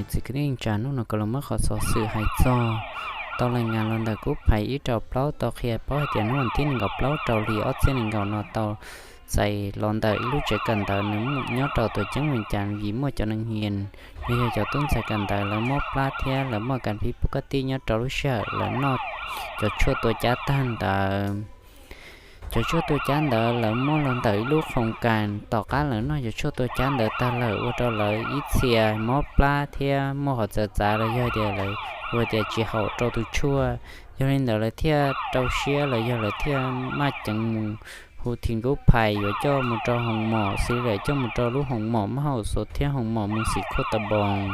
Txiv kwv tij neej tsa, hnub no kuv los muab qhov xov xwm hais txog tau lais ngas los ntawm Kub Phais ib rau plaub tau qhia paub hais tias hnub tim nees nkaum plaub rau hli ob txhiab nees nkaum no tau txais los ntawm ib lub tsev kawm ntawv nws nyob rau tuam ceeb Vees Cas vim muaj cov neeg hias, yog cov tub ntxhais kawm ntawv lawv mob plab thiab lawv muaj kas phib pub kab tij nyob rau lub sij hawm lawv noj cov tshuaj tua cab tag ntawd. Cov tshuaj tua cab ntawd lawv muab los ntawm ib lub khoos kas, tom qab lawv noj cov tshuaj tua cab ntawd tag lawm ua rau lawv ib txhia mob plab thiab muaj qhov txawv txav los yog tias lawv ua tias tsis haum rau tus tshuaj. Yog li ntawd lawv thiaj rau siab los yog lawv thiaj maj ceev mus hu tim Kub Phais yuav coj mus rau hoos mom, xws li lawv coj mus rau lub hoos mom Mab Hauj Xuav thiab hoos mom Mus Xim Khoj Ta Npoos.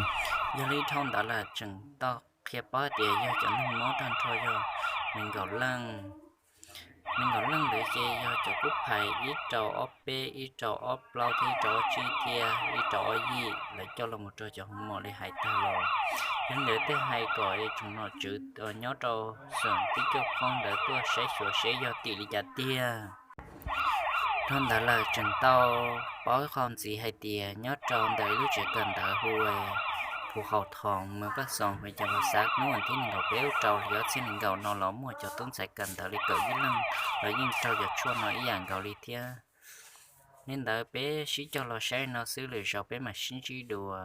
Yog li dhau ntawd lawm tseem tau qhia paub tias yog cov neeg mob tag nrho yog nees nkaum leej. Nees nkaum leej ntawd ces yog cov Kub Phais ib rau ob peb, ib rau ob plaub thiab ib rau ob tsib thiab ib rau ob yim lawv coj los mus rau cov hoos mom li hais tag los. Yog li ntawd thiaj hais kom tsoom nom tswv nyob rau xeem Tib Cuaj Qhob ntawd tuaj saib xyuas seb yog tim li cas tiag. Dhau ntawd lawm tseem tau paub qhov ntxiv hais tias nyob rau ntawm ib lub tsev kawm ntawv hu ua Phu Haus Thoos, moos Paj Xoos, hwv Cas Pas Xav, hnub tim nees nkaum peb lub rau hli ob txhiab nees nkaum no los muaj cov tub ntxhais kawm ntawv li kaum ib leej los yeej raug cov tshuaj no ib yam nkaus li thiab. Li ntawd peb sib cog los saib no xwb, lwm zaus peb mam sib ntsib dua.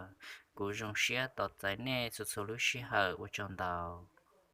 Kuv zoo siab tos txais nej txhua txhua lub sij hawm, ua tsaug ntau.